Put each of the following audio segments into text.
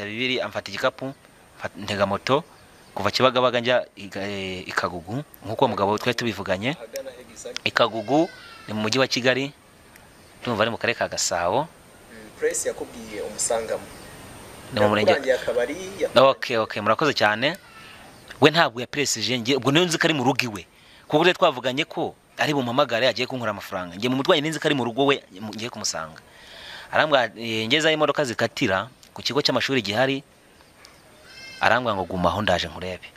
Bibiri amfata igikapu, ntega moto kuva Kibagabaga njya i Kagugu, nk'uko mugabo twari tubivuganye. I Kagugu ni mu mujyi wa Kigali, ndumva ari mu karere ka Gasabo. Press yakubwiye umusangamo ni mu murenge. Okay, murakoze cyane. We ntabwo yapresije nge, ubwo niyo nzi ko ari mu rugo iwe, kuko rero twavuganye ko ari bumpamagare agiye kunkura amafaranga. Nge mu mutwaye ninzi ko ari mu rugo we, ngiye kumusanga. Arambwira ngeze aho imodoka zikatira ku kigo cy'amashuri gihari, arambwira ngo guma aho ndaje nkurebe.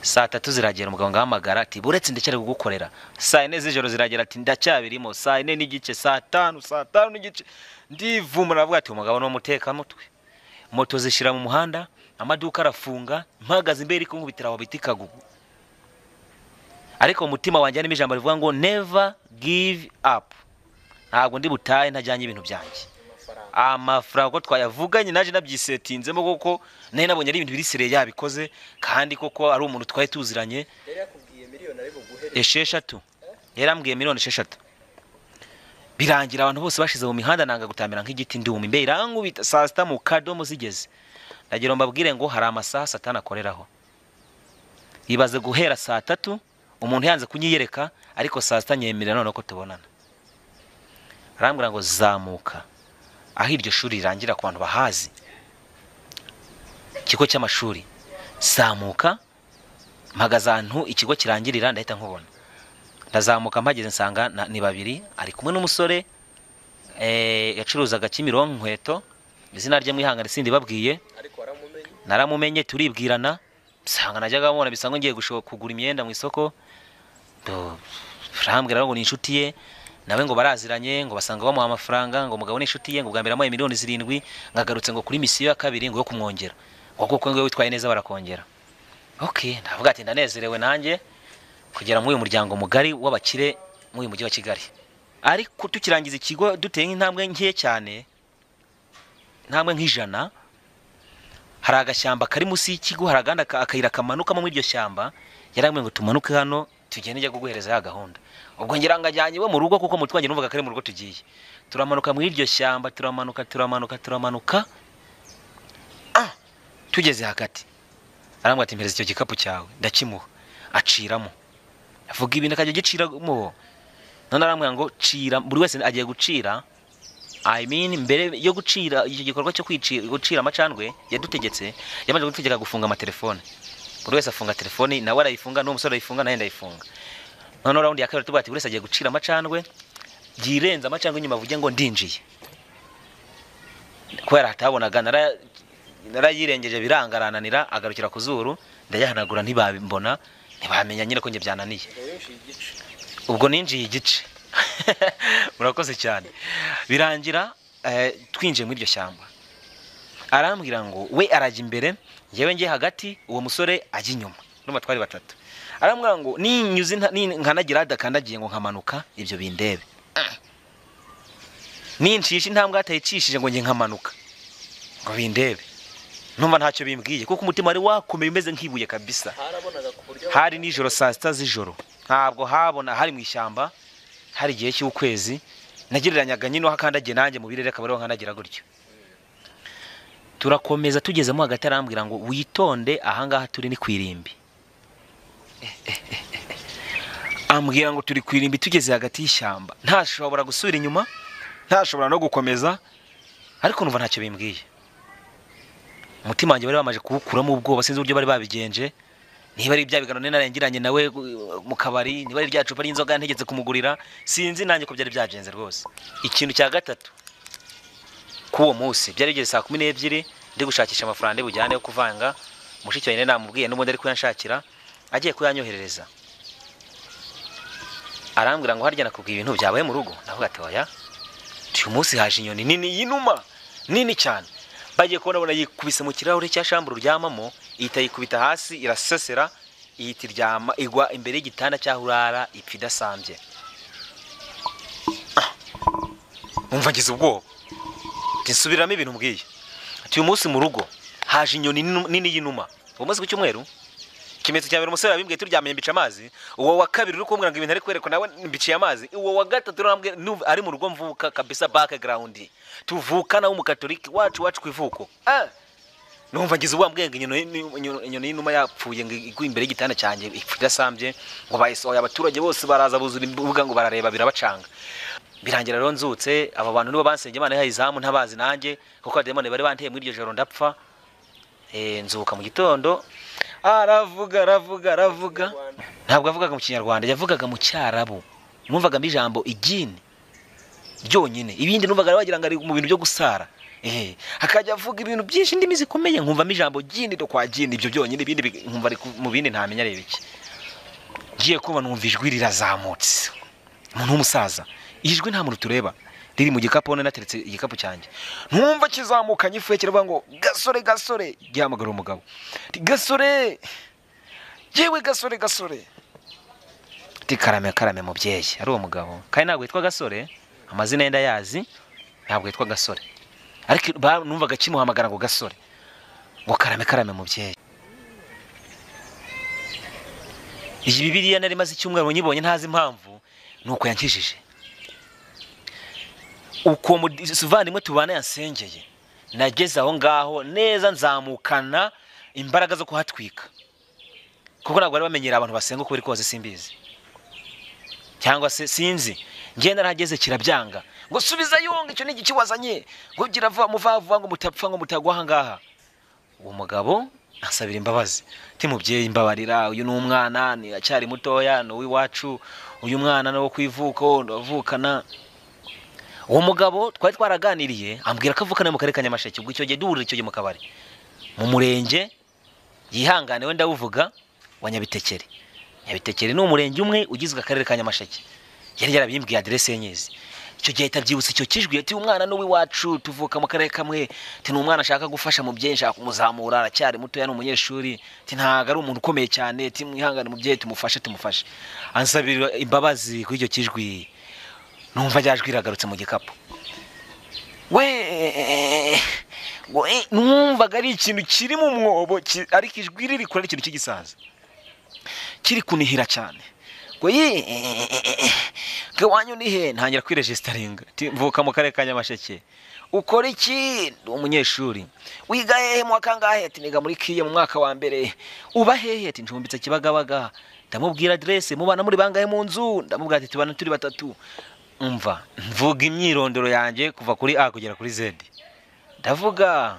Saa 3 ziragera, umugabo ngahamagara ati buretse ndacyari kugukorera. Saa 4 z'ijoro ziragera ati ndacyabirimo. Saa 4:15, saa 5, saa 5:15 ndivumura, avuga ati umugabo no muteka mutwe. Moto zishira mu muhanda, amaduka arafunga, mpagaze imbere kunkubitira aho biti Kagugu. Ariko umutima wanjye harimo ijambo rivuga ngo never give up. Ntabwo ndi butahe ntajyanye ibintu byanjye. Amafaranga ko twayavuganye naje nabyisetinzemo, kuko nari nabonye ari ibintu biri sere yabikoze, kandi koko ari umuntu twari tuziranye. Yari yakubwiye miliyoni ari buguhere 6. Yarambwiye miliyoni 6. Birangira abantu bose bashize mu mihanda, nanga gutamira nk'igiti nduma imbe irankubita saa 6 mu kadomo zigeze. Ndagira mbabwire ngo hari amasaha Satani akoreraho. Ibaze guhera saa 3 umuntu yanze kunyiyereka, ariko saa 6 nyemerera none ko tubonana. Arambwira ngo zamuka aho iryo shuri rirangira ku bantu bahazi, ikigo cy'amashuri, zamuka mpagaze ahantu ikigo kirangirira ndahita nkubona. Ndazamuka mpageze nsanga ni babiri, ari kumwe n'umusore yacuruzaga Kimironko inkweto, izina rye mwihangane sindi babwiye, ariko waramumenye. Naramumenye turibwirana, nsanga najyaga mubona bisanga ngiye kugura imyenda mu isoko. Arambwira ngo ni inshuti ye, nawe ngo baraziranye, ngo basanga bamuha amafaranga, ngo umugabo ni inshuti ye, ngo bwa mbere amuhaye miliyoni 7, ngagarutse ngo kuri misiyo ya kabiri ngo yo kumwongera, ngo kuko ngo witwaye neza barakongera. Okay, ndavuga ati ndanezerewe nanjye kugera muri uyu muryango mugari w'abakire muri uyu mujyi wa Kigali. Ariko tukirangiza ikigo duteye intambwe nke cyane, intambwe nk'ijana, hari agashyamba kari munsi y'ikigo, hari aganda akayira kamanukamo muri iryo shyamba. Yarambwiye ngo tumanuke hano tugende njya kuguhereza ya gahunda. Ubwo ngira ngo ajyanye iwe mu rugo, kuko mutwanjye numvaga kari mu rugo tugiye. Turamanuka muri iryo shyamba, turamanuka turamanuka turamanuka, tugeze hagati arambwira ati mpereza icyo gikapu cyawe, ndakimuha, aciramo, avuga ibintu akajya agiciramo. None arambwira ngo cira, buri wese agiye gucira. I mean, mbere yo gucira icyo gikorwa cyo gucira amacandwe yadutegetse, yabanje gutegeka gufunga amatelefone. Buri wese afunga telefone, nawe arayifunga, n'uwo musore arayifunga, nawe ndayifunga. None round ya kabiri tuvuga ati buri wese agiye gucira amacandwe, yirenza amacandwe nyuma avuge ngo ndinjiye. Kubera atabonaga narayirengeje birangarananira, agarukira ku zuru, ndayahanagura ntibabimbona, ntibamenya nyine ko nge byananiye. Ubwo ninjiye igice. Murakoze cyane. Birangira twinjiye muri iryo shyamba. Arambwira ngo we arajya imbere, ngewe ngiye hagati, uwo musore ajya inyuma. Ndumva twari batatu. Arambwira ngo ninyuze nkanagira adakandagiye ngo nkamanuka ibyo bindebe. Nincisha intambwe atayicishije ngo nge nkamanuka ngo bindebe. Numva ntacyo bimbwiye kuko umutima wari wakomeye umeze nk'ibuye kabisa. Hari nijoro saa 6 z'ijoro. Ntabwo habona, hari mu ishyamba, hari igihe cy'ukwezi, nagereranyaga nyine aho nanjye mu birere akaba ariho nkandagira gutyo. Turakomeza tugezemo hagati arambwira ngo witonde ahangaha turi ni kwirimbi. Ambwira ngo turi kwirimbi tugeze hagati y'ishyamba, ntashobora gusubira inyuma, ntashobora no gukomeza, ariko numva ntacyo bimbwiye. Umutima wanjye bari bamaje kuwukuramo ubwoba, sinzi uburyo bari babigenje. Niba ari bya bigano narengiranye nawe mu kabari, niba ari rya cupa ry'inzoga ntegetse kumugurira, sinzi nanjye ko byari byagenze rwose. Ikintu cya gatatu kuwo munsi byari bigeze saa 12 ndi gushakisha amafaranga bujyane yo kuvanga, mushiki wanjye namubwiye n'ubundi ari kuyanshakira, agiye kuyanyoherereza. Arambwira ngo harya nakubwiye ibintu byabaye mu rugo, ndavuga ati oya. Uyu munsi haje inyoni nini y'inuma nini cyane. Bagiye kubona bona yikubise mu kirahure cya shamburu ryamamo, ihita yikubita hasi irasesera, ihita iryama igwa imbere y'igitanda cya hurara ipfa idasambye. Umva ngize ubwoba, nsubiramo ibintu mbwiye. Ati uyu munsi mu rugo haje inyoni nini y'inuma. Uwo munsi ku cyumweru Ikimenyetso cya mbere umusore yabimbwiye turyamye mbica amazi. Uwo wa kabiri uri kumbwira ngo ibintu ari kwerekwa nawe mbiciye amazi. Uwo wa gatatu urambwira ari mu rugo mvuka kabisa, background tuvukana w'umukatoliki wacu wacu ku ivuko. Numva ngize ubwambwenge, inyoni y'inuma yapfuye ngo igwe imbere y'igitanda cyanjye ipfa idasambye, ngo bayisohoye abaturage bose baraza buzura imbuga ngo barareba birabacanga. Birangira rero nzutse, aba bantu nibo bansengeye Imana yahaye izamu ntabazi nanjye, kuko abadayimoni bari banteye muri iryo joro ndapfa. Nzuka mu gitondo aravuga aravuga aravuga, ntabwo avugaga mu Kinyarwanda, yavugaga mu Cyarabu. Numvaga ijambo igini ryonyine, ibindi numvaga wagira ngo ari mu bintu byo gusara. Akajya avuga ibintu byinshi indimi zikomeye, nkumvamo ijambo gini do kwa gini, ibyo byonyine, ibindi nkumva ari mu bindi ntamenya areba iki. Ngiye kuba numva ijwi rirazamutse, umuntu w'umusaza, ijwi nta muntu tureba, riri mu gikapu, none nateretse igikapu cyanjye, nkumva kizamukanye ifu kiravuga ngo gasore gasore, gihamagara umugabo gasore, yewe gasore gasore, ati karame karame mubyeyi. Ari uwo mugabo kandi ntabwo yitwa gasore, amazina ye ndayazi, ntabwo yitwa gasore, ariko numvaga kimuhamagara ngo gasore, ngo karame karame mubyeyi. Iyi Bibiliya nari maze icyumweru nyibonye ntazi impamvu, nuko yankijije. Uko muvandimwe tubana yansengeye, nageze aho ngaho neza nzamukana imbaraga zo kuhatwika, kuko ntabwo bari bamenyera abantu basenga uko biri kose, simbizi cyangwa se sinzi. Ngiye narahageze kirabyanga, ngo subiza yonga icyo ni igiki wazanye, ngo gira vuba muva ngo mutapfa ngo mutagwa aha ngaha. Uwo mugabo asabira imbabazi, ati mubyeyi mbabarira, uyu ni umwana ni acyari mutoya, ni uw'iwacu, uyu mwana ni uwo ku ivuko ndavukana. Uwo mugabo twari twaraganiriye ambwira ko avukana mu karere ka Nyamasheke, ubwo icyo gihe duhurira icyo gihe mu kabari mu murenge yihangane we ndawuvuga wa Nyabitekeri. Nyabitekeri ni umurenge umwe ugizwe akarere ka Nyamasheke. Yari yarabimbwiye adresse ye nyizi. Icyo gihe tabyibutse icyo kijwi, ati umwana ni uw'iwacu tuvuka mu karere kamwe, ati ni umwana ashaka gufasha mubyeyi, nshaka kumuzamura, aracyari mutoya ni umunyeshuri, ati ntago ari umuntu ukomeye cyane, ati mwihangane mubyeyi tumufashe tumufashe. Ansabira imbabazi kuri icyo kijwi, numva ryajwi riragarutse mu gikapu. We numvaga ari ikintu kiri mu mwobo, ariko ijwi riri kure ari ikintu cy'igisaza kiri kunihira cyane. Ngo wanyu ni he? Ntangira kwiregistaringa, mvuka mu karere ka Nyamasheke. Ukora iki? Ndi umunyeshuri. Wiga hehe mu wa kangahe? Ati niga muri KIE mu mwaka wa mbere. Uba hehe? Ati ncumbitse Kibagabaga. Ndamubwira adresse. Mubana muri bangahe mu nzu? Ndamubwira ati tubana turi batatu. Umva mvuga imyirondoro yanjye kuva kuri A kugera kuri Z. Ndavuga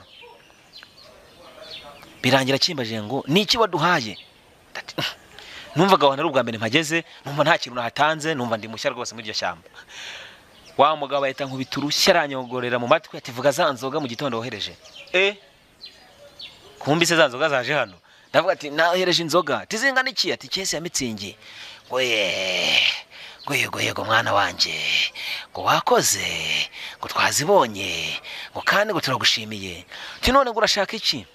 birangira kimbaje ngo ni iki waduhaye? Numvaga aho ari ubwa mbere mpageze, numva nta kintu nahatanze, numva ndi mushya rwose muri iryo shyamba. Wa mugabo ahita nkubita urushyi aranyogorera mu matwi ati vuga za nzoga mu gitondo wohereje. Kumbi se za nzoga zaje hano. Ndavuga ati nahereje inzoga, tizingana iki? Ati kese ya mitsingi. Ngo ye, ngo yego yego mwana wanjye, ngo wakoze, ngo twazibonye, ngo kandi ngo turagushimiye. Ati none ngo urashaka iki?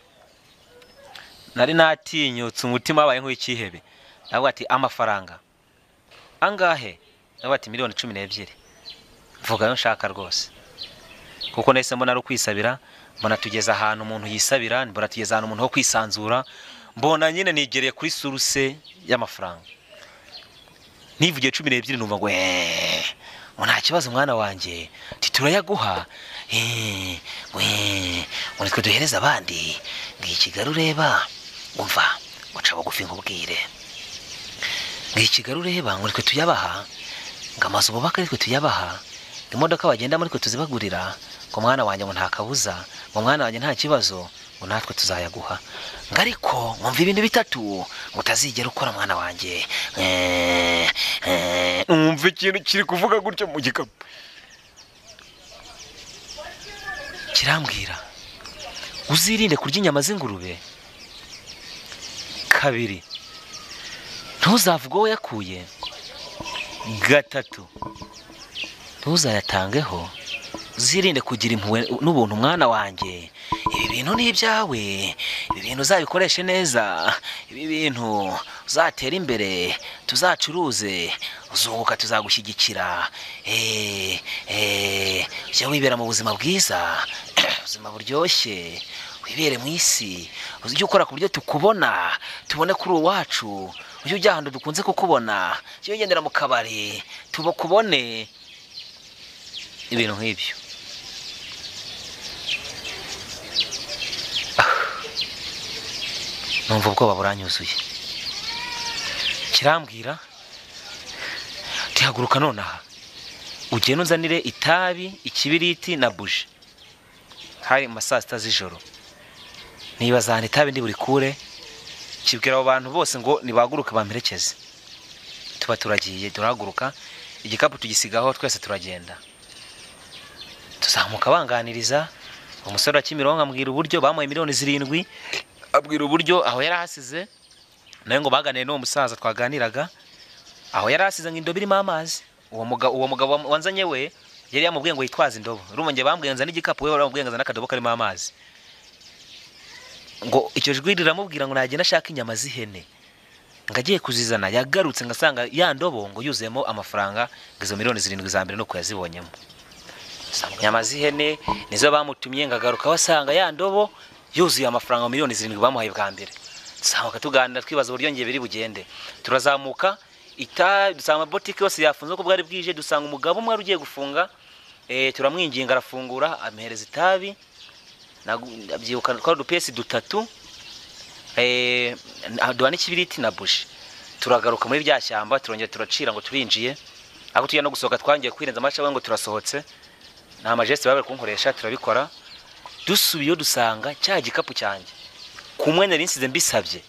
Nari natinyutse umutima wabaye nk'uw'ikihebe. Ndavuga ati amafaranga angahe? Ndavuga ati miliyoni 12. Mvuga yo nshaka rwose, kuko nahise mbona ari ukwisabira, mbona tugeze ahantu umuntu yisabira, mbona tugeze ahantu umuntu ho kwisanzura, mbona nyine nigereye kuri source y'amafaranga. Nivugiye 12 numva ngo ngo nta kibazo mwana wanjye, ati turayaguha, ngo ngo nitwe duhereza abandi, ngo iyi Kigali ureba, umva uca bugufi nkubwire, ngo iyi Kigali ureba ngo nitwe tuyabaha, ngo amazu bubaka nitwe tuyabaha, imodoka bagenda muri twe tuzibagurira, ngo mwana wanjye ngo nta kabuza, ngo mwana wanjye nta kibazo, ngo natwe tuzayaguha, ngo ariko mwumva ibintu bitatu ngo utazigera ukora mwana wanjye. Numva ikintu kiri kuvuga gutyo mu gikapu kirambwira uzirinde kurya inyama z'ingurube. Kabiri, ntuzavuge uwo yakuye. Gatatu, ntuzayatangeho. Uzirinde kugira impuhwe n'ubuntu mwana wanjye, ibi bintu ni ibyawe, ibi bintu uzabikoreshe neza, ibi bintu uzatera imbere, tuzacuruze, uzunguka tuzagushyigikira, ujye wibera mu buzima bwiza, ubuzima buryoshye, Wibere mu isi, ujye ukora ku buryo tukubona, tubone kuri uwacu, ujye ujya ahantu dukunze kukubona, ujye ugendera mu kabari tubakubone, ibintu nk'ibyo. Numva ubwoba buranyuzuye. Kirambwira tihaguruka nonaha ugende unzanire itabi, ikibiriti na buji. Hari mu saa 6 z'ijoro. Nibaza ahantu itabi ndi burikure, kibwira abo bantu bose ngo nibahaguruke bamperekeze. Tuba turagiye, turahaguruka, igikapu tugisigaho, twese turagenda. Tuzamuka banganiriza, umusore wa Kimironko ambwira uburyo bamuhaye miliyoni 7, abwira uburyo aho yari ahasize, nawe ngo baganiriye n'uwo musaza twaganiraga, aho yari ahasize ngo indobo irimo amazi. Uwo mugabo wanzanye we yari yamubwiye ngo yitwaze indobo. Urumva njye bambwiye nzane igikapu, we baramubwiye ngo nzane akadobo karimo amazi. Ngo icyo jwi riramubwira ngo nagenda ashaka inyama z'ihene, ngo agiye kuzizana, yagarutse ngasanga ya ndobo ngo yuzuyemo amafaranga, ngo izo miliyoni 7 za mbere nuko yazibonyemo. Inyama z'ihene nizo bamutumye, ngagaruka basanga ya ndobo yuzuye amafaranga miliyoni 7 bamuhaye bwa mbere. Tuzamuka tuganira twibaza uburyo ngiye biri bugende. Turazamuka dusanga botike yose yafunze ko bwari bwije, dusanga umugabo umwe ugiye gufunga, turamwinginga arafungura, amuhereza itabi, nabyibuka twari udupesi 3, duha n'ikibiriti na buji. Turagaruka muri rya shyamba, turongera turacira ngo turinjiye, aho tujya no gusohoka twangiye kwirenza amacawe ngo turasohotse, nta majeste bari kunkoresha, turabikora. Dusubiyeyo dusanga cya gikapu cyanjye kumwe nari nsize mbisabye,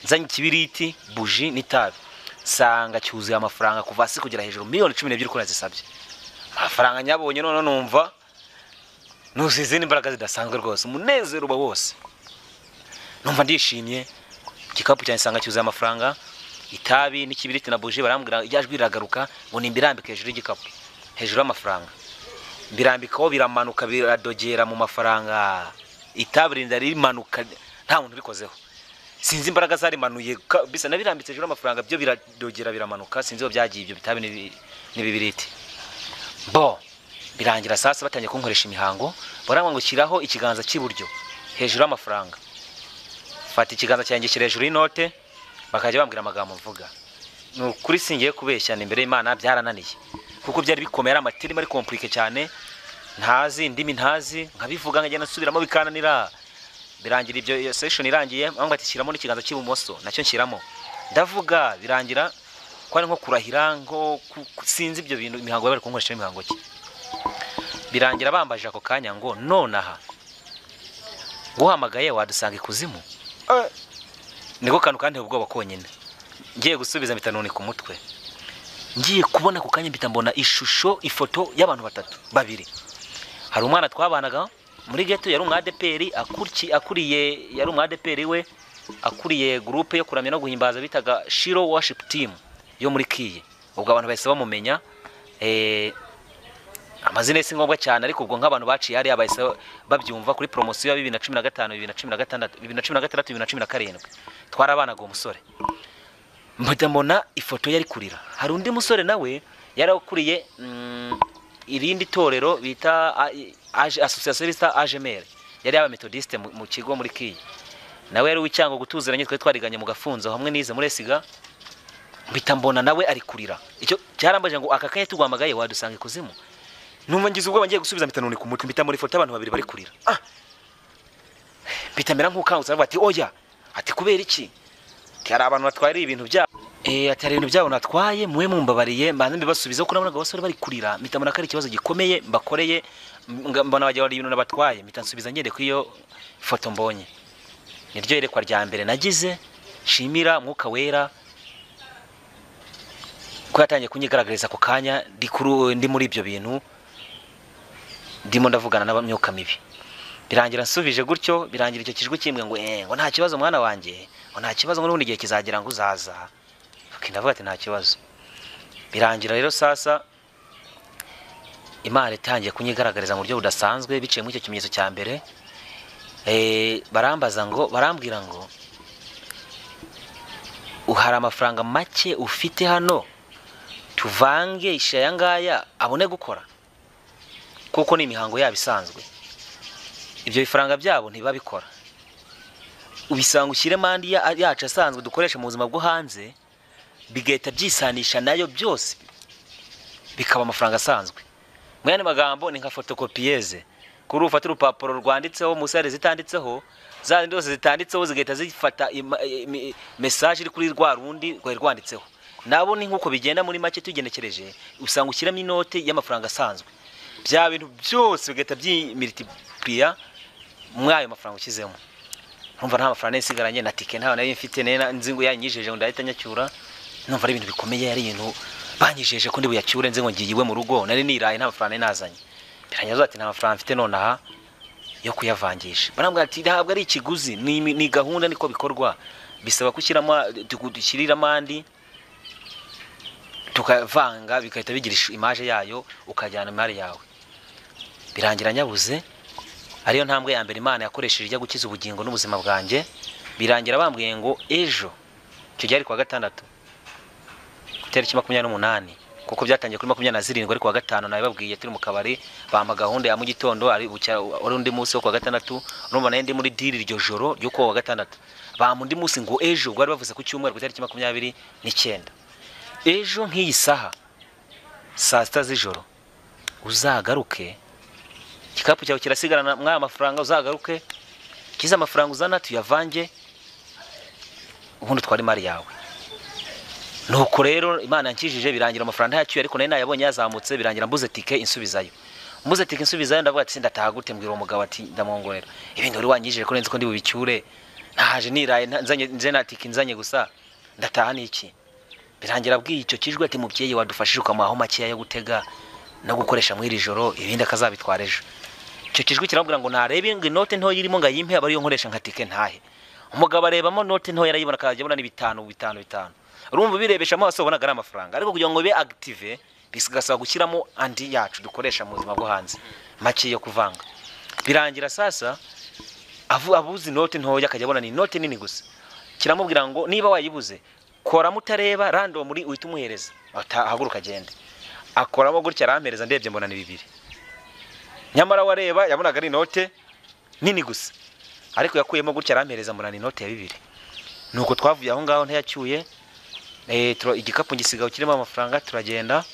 nzanye ikibiriti, buji n'itabi, sanga cyuzuye amafaranga kuva hasi kugera hejuru, miliyoni 12 uko nazisabye. Amafaranga nyabonye none numva nuzuye izindi imbaraga zidasanzwe rwose, umunezero uba wose. Numva ndishimye, igikapu cyanjye sanga cyuzuye amafaranga, itabi n'ikibiriti na buji. Barambwira ijwi riragaruka ngo nimbirambike hejuru y'igikapu, hejuru y'amafaranga. Mbirambikaho biramanuka biradogera mu mafaranga, itabi rinda rimanuka nta muntu ubikozeho. Sinzi imbaraga zarimanuye, bisa nabirambitse hejuru y'amafaranga, byo biradogera biramanuka, sinzi aho byagiye ibyo bitabi n'ibibiriti. Bo birangira sasa batangiye kunkoresha imihango, barambwira ngo shyiraho ikiganza cy'iburyo hejuru y'amafaranga. Fata ikiganza cyanjye shyira hejuru y'inote, bakajya bambwira amagambo mvuga. Ni ukuri singiye kubeshya imbere y'Imana byarananiye, kuko byari bikomeye, ari amatirima ari komplike cyane, ntazi indimi ntazi, nkabivuga nkagenda nsubiramo bikananira. Birangira ibyo session irangiye, bambwira ati shyiramo n'ikiganza cy'ibumoso, nacyo nshyiramo, ndavuga. Birangira ko ari nko kurahira, ngo sinzi ibyo bintu imihango bari kunkoresha imihango ki. Birangira bambaje ako kanya ngo nonaha guhamagaye wadusanga ikuzimu. Niko kantu kanteye ubwoba konyine. Ngiye gusubiza mpita nunika umutwe. Ngiye kubona ako kanya mpita mbona ishusho, ifoto y'abantu 2. Hari umwana twabanaga muri ghetto, yari umwadeperi akuriye, yari umwadeperi we akuriye groupe yo kuramya no guhimbaza bitaga Shiro Worship Team yo muri Kiye. Ubwo abantu bahise bamumenya, amazina si ngombwa cyane, ariko ubwo nk'abantu baciye hariya bahise babyumva kuri promotion ya 2015, 2016, 2016, 2017. Twarabanaga uwo musore, mpita mbona ifoto yari kurira. Hari undi musore nawe yari akuriye irindi torero bita association bita AGMR, yari aba Methodiste mu kigo muri Kiye. Nawe yari w'icyango gutuziranye, twe twariganye mu gafunzo hamwe nize muri Esiga. Mpita mbona nawe ari kurira. Icyo cyarambaje ngo aka kanya tugwamagaye wadusanga ikuzimu. Numva ngize ubwoba ngiye gusubiza mpita nunika umutwe, mpita muri foto abantu babiri bari kurira. Mpita mera nk'ukangutse, aravuga ati oya, ati kubera iki? Hari abantu batwara ibintu byabo, ati hari ibintu byabo natwaye, muwe mumbabariye mbanze mbibasubize, kuko nabonaga abasore bari kurira, mpita mbona ko ari ikibazo gikomeye mbakoreye, mbona bagira ibintu nabatwaye, mpita nsubiza ngende kuri iyo foto mbonye. Niryo yerekwa rya mbere nagize, nshimira Mwuka Wera ko yatangiye kunyigaragariza ako kanya ndi muri ibyo bintu, ndimo ndavugana n'abamyuka mibi. Birangira nsubije gutyo, birangira icyo kijwi kimwe ngo ngo nta kibazo mwana wanjye, ngo nta kibazo, ngo n'ubundi igihe kizagira ngo uzaza. Ndavuga ati nta kibazo. Birangira rero sasa Imana itangiye kunyigaragariza mu buryo budasanzwe biciye muri icyo kimenyetso cya mbere. Barambaza ngo, barambwira ngo uhari amafaranga make ufite hano, tuvange isha ngaya abone gukora, kuko ni imihango yabo isanzwe. Ibyo bifaranga byabo ntibabikora, ubisanga ushyiremo andi yacu asanzwe dukoresha mu buzima bwo hanze, bigahita byisanisha nayo byose bikaba amafaranga asanzwe. Mu yandi magambo ni nka fotokopiyeze, kuri ufata urupapuro rwanditseho munsi hari zitanditseho, za zindi zose zitanditseho zigahita zifata message iri kuri rwa rundi rwari rwanditseho. Nabo ni nkuko bigenda muri make tugenekereje, usanga ushyiramo inote y'amafaranga asanzwe, bya bintu byose bigahita byimultiplier muri ayo mafaranga ushyizemo. Numva nta mafaranga nsigaranye na tike ntayo nari mfite, nzi ngo yanyijeje ngo ndahita nyacyura. Numva ari ibintu bikomeye, ari ibintu banyijeje ko ndi buyacyure, nzi ngo ngiye iwe mu rugo, nari niraye nta mafaranga nazanye. Biranyaza ati nta mafaranga mfite nonaha yo kuyavangisha. Barambwira ati ntabwo ari ikiguzi, ni gahunda, niko bikorwa, bisaba gushyiramo dushyiriramo andi tukavanga bigahita bigira image yayo, ukajyana imari yawe. Birangira nyabuze, ariyo ntambwe ya mbere Imana yakoresheje ijya gukiza ubugingo n'ubuzima bwanjye. Birangira bambwiye ngo ejo, icyo gihe ari kuwa gatandatu itariki 28, kuko byatangiye kuri 27 ariko kuwa gatanu nabibabwiye turi mu kabari, bampa gahunda ya mu gitondo, ari undi munsi wo kuwa gatandatu. Urumva nayo ndi muri deal iryo joro ryo kuwa gatandatu, bampa undi munsi ngo ejo, bari bavuze ku cyumweru ku itariki 29, ejo nk'iyi saha saa 6 z'ijoro uzagaruke, igikapu cyawe kirasigarana mwaya mafaranga, uzagaruke kiza amafaranga uzana tuyavange, ubundi utware imari yawe. Nuko rero Imana yankijije, birangira amafaranga ntayacyuye, ariko nari nayabonye yazamutse, birangira mbuze tike insubizayo. Mbuze tike insubizayo, ndavuga ati ndataha gute? Mbwira uwo mugabo ati ndamwongorera, ibintu wari wanyijije ko nzi ko ndi bubicyure, ntaje niraye nzanye nze na tike nzanye gusa, ndataha niki? Birangira abwiye icyo kijwi ati mubyeyi wadufashije ukamuha makeya yo gutega no gukoresha muri iri joro, ibindi akazabitwara ejo. Icyo kijwi kiramubwira ngo narebe ngo inote ntoya irimo ngo ayimpe aba ariyo nkoresha nka tike ntahe. Umugabo arebamo note ntoya arayibona, akajya abona ni 5 5 5. Urumva birebesha amaso ubonaga ari amafaranga, ariko kugira ngo bibe active bigasaba gushyiramo andi yacu dukoresha mu buzima bwo hanze make yo kuvanga. Birangira sasa abuze inote ntoya, akajya abona ni inote nini gusa. Kiramubwira ngo niba wayibuze koramo utareba random muri uhita umuhereza, ahaguruka agende. Akoramo gutya arampereza, ndebye mbona ni 2. Nyamara wareba yabonaga ari inote nini gusa, ariko yakuyemo gutya arampereza mbona ni inote ya 2. Nuko twavuye aho ngaho ntayacyuye, igikapu ngisigaho kirimo amafaranga, turagenda.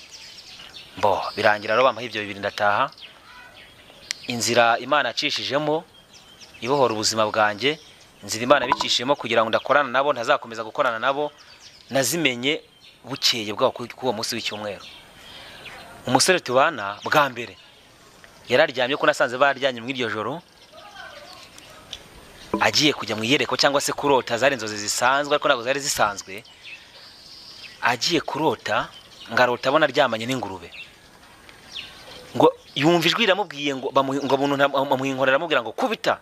Bo birangira rero bampaye ibyo 2 ndataha. Inzira Imana yacishijemo ibohora ubuzima bwanjye, inzira Imana bicishijemo kugira ngo ndakorana nabo ntazakomeza gukorana nabo, nazimenye bukeye bwaho kuri uwo munsi w'icyumweru. Umusore tubana bwa mbere yararyamye, ko nasanze baryamye mu iryo joro, agiye kujya mu iyereko cyangwa se kurota, zari inzozi zisanzwe ariko ntabwo zari zisanzwe. Agiye kurota ngarota abona aryamanye n'ingurube, ngo yumva ijwi riramubwiye ngo bamuhinkorera aramubwira ngo kubita,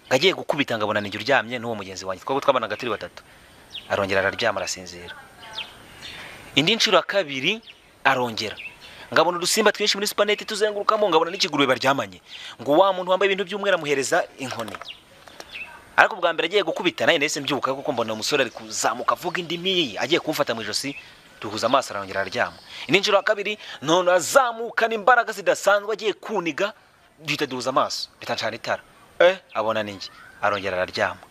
ngagiye gukubita ngabona ninjye uryamye n'uwo mugenzi wanjye twaba twabanaga turi batatu. Arongera araryama arasinzira. Indi nshuro ya kabiri arongera, ngabona udusimba twinshi muri supanete tuzengurukamo, ngabona n'ikigurube baryamanye, ngo wa muntu wambaye ibintu by'umweru amuhereza inkoni. Ariko bwa mbere agiye gukubita naye nahise mbyuka, kuko mbona umusore ari kuzamuka avuga indimi agiye kumfata mu ijosi, duhuza amaso arongera araryama. Indi nshuro ya kabiri none azamuka n'imbaraga zidasanzwe agiye kuniga, duhita duhuza amaso bitancana itara, abona ninjye, arongera araryama.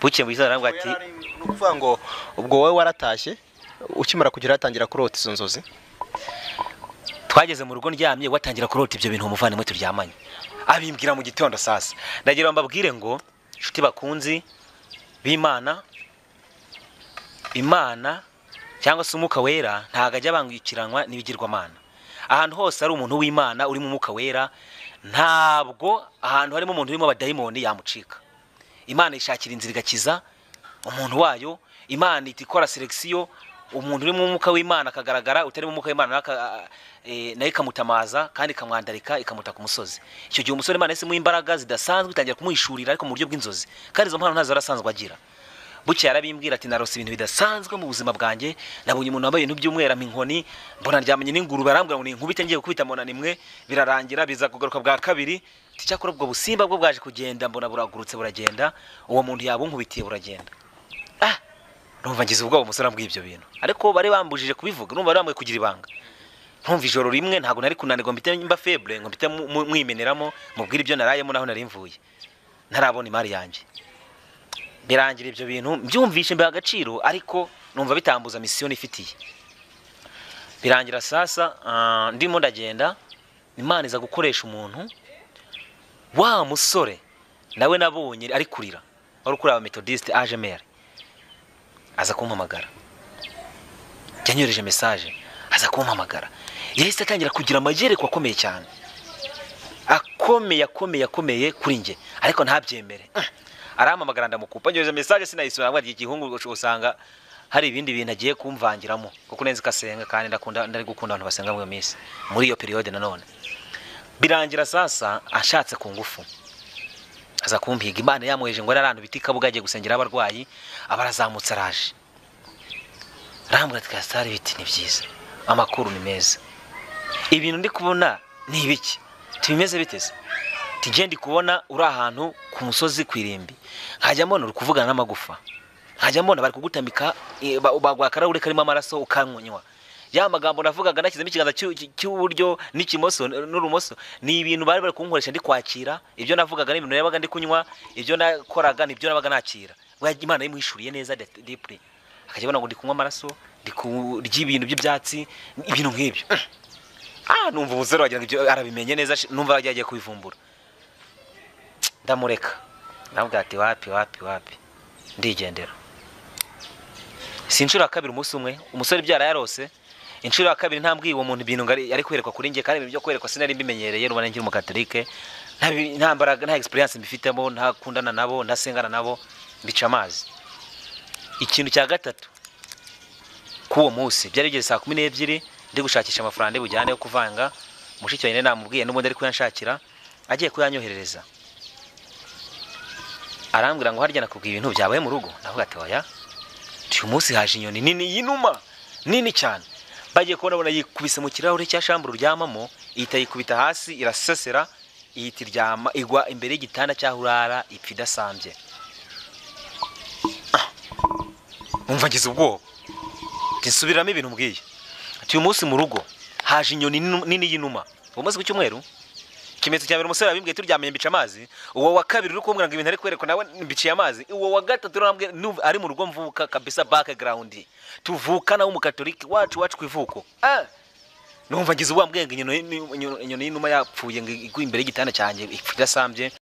Buke mu gitondo arambwira ati ni ukuvuga ngo ubwo wowe waratashye ukimara kugera atangira kurota izo nzozi? Twageze mu rugo ndyamye, watangira kurota ibyo bintu umuvandimwe turyamanye, abimbwira mu gitondo. Sasa ndagira ngo mbabwire ngo inshuti bakunzi b'Imana, Imana cyangwa se umwuka wera ntago ajya abangikiranwa n'ibigirwamana. Ahantu hose ari umuntu w'Imana uri mu mwuka wera, ntabwo ahantu harimo umuntu urimo abadayimoni yamucika. Imana ishakira inzira igakiza umuntu wayo, Imana itikora selection, umuntu uri mu mwuka w'Imana akagaragara, utari mu mwuka w'Imana nayo ikamutamaza kandi ikamwandarika ikamuta ku musozi. Icyo gihe umusore Imana yasimuye imbaraga zidasanzwe, itangira kumuhishurira ariko mu buryo bw'inzozi, kandi izo mpano ntazo arasanzwe agira. Buke yarabimbwira ati narose ibintu bidasanzwe mu buzima bwanjye, nabonye umuntu wambaye ibintu by'umweru ampa inkoni, mbona ndyamanye n'ingurube, arambwira ngo ninkubite, ngiye gukubita mbona nimwe, birarangira biza kugaruka bwa kabiri. Ati cyakora ubwo busimba bwo bwaje kugenda, mbona buragurutse buragenda, uwo muntu yabunkubitiye buragenda. Numva ngize ubwoba umusore ambwiye ibyo bintu, ariko bari bambujije kubivuga, numva bari bambwiye kugira ibanga. Ntumva ijoro rimwe ntabwo nari kunanirwa mbite mba faible ngo mbite mwimeneramo mubwire ibyo narayemo naho nari mvuye ntarabona imari yanjye. Birangira ibyo bintu mbyumvishe mbiha agaciro, ariko numva bitambuza mission nifitiye. Birangira sasa ndimo ndagenda, Imana iza gukoresha umuntu wa musore nawe nabonye ari kurira, wari ukuri aba Methodiste AGMR, aza kumpamagara. Yanyohereje message aza kumpamagara. Yahise atangira kugira amayerekwa akomeye cyane, akomeye akomeye akomeye kuri njye, ariko ntabyemere. Arampamagara ndamukupa, nyohereje message sinayisoma, nabwo igihungu usanga hari ibindi bintu agiye kumvangiramo, kuko nenzi kasenga kandi ndakunda, ndari gukunda abantu basenga muri iyo minsi, muri iyo periode nanone. Birangira sasa ashatse ku ngufu aza kumpiga. Imana yamweje ngo ararantu biti Kabuga agiye gusengera abarwayi, abarazamutse araje arambwira ati Kasitari biti ni byiza, amakuru ni meza, ibintu ndi kubona ni ibiki, tubimeze biteze tije ndi kubona uri ahantu ku musozi kwirimbi, nkajya mbona uri kuvugana n'amagufa, nkajya mbona bari kugutamika bagwa akarahure karimo amaraso ukanywa. Ya magambo navugaga nashyizemo ikiganza cy'uburyo n'ikimoso n'urumoso, ni ibintu bari bari kunkoresha ndi kwakira. Ibyo navugaga n'ibintu nabaga ndi kunywa, ibyo nakoraga nibyo nabaga nakira. Imana yimuhishuriye neza deeply, akajya abona ngo ndi kunywa amaraso, ndi kurya ibintu by'ibyatsi, ibintu nk'ibyo. Numva umusore wagira ngo ibyo arabimenye neza, numva agiye kubivumbura. Ndamureka ndamubwira ati wapi wapi wapi, ndigendera. Si inshuro ya kabiri umunsi umwe umusore byara yarose. Inshuro ya kabiri ntambwiye uwo muntu ibintu ari kwerekwa kuri njye, kandi ibintu byo kwerekwa sinari mbimenyereye, n'ubu nkiri umukatolike, nta mbaraga, nta experience mbifitemo, ntakundana nabo, ntasengana nabo, mbica amazi. Ikintu cya gatatu k'uwo munsi byari bigeze saa 12 ndi gushakisha amafaranga ndi bujyane yo kuvanga. Mushiki wanjye namubwiye n'ubundi ari kuyanshakira, agiye kuyanyoherereza arambwira ngo harya nakubwiye ibintu byabaye mu rugo. Ndavuga ati oya, uyu munsi haje inyoni nini y'inuma nini cyane. Bagiye kubona bona yikubise mu kirahure cya shamburu ryamamo, ihita yikubita hasi irasesera, ihita iryama igwa imbere y'igitanda cyaho urara, ipfa idasambye. Umva ngize ubwoba, nsubiramo ibintu mbwiye. Ati uyu munsi mu rugo haje inyoni nini y'inuma. Uwo munsi ku cyumweru, ikimenyetso cya mbere umusore yabimbwiye turyamye mbica amazi. Uwo wa kabiri uri kumbwira ngo ibintu ari kwerekwa nawe mbiciye amazi. Uwo wa gatatu urambwira ari mu rugo mvuka kabisa, background tuvukana w'umukatoliki wacu wacu kwivuko. Numva ngize ubwoba mbwiye ngo inyoni y'inuma yapfuye ngo igwa imbere y'igitanda cyanjye ipfa idasambye.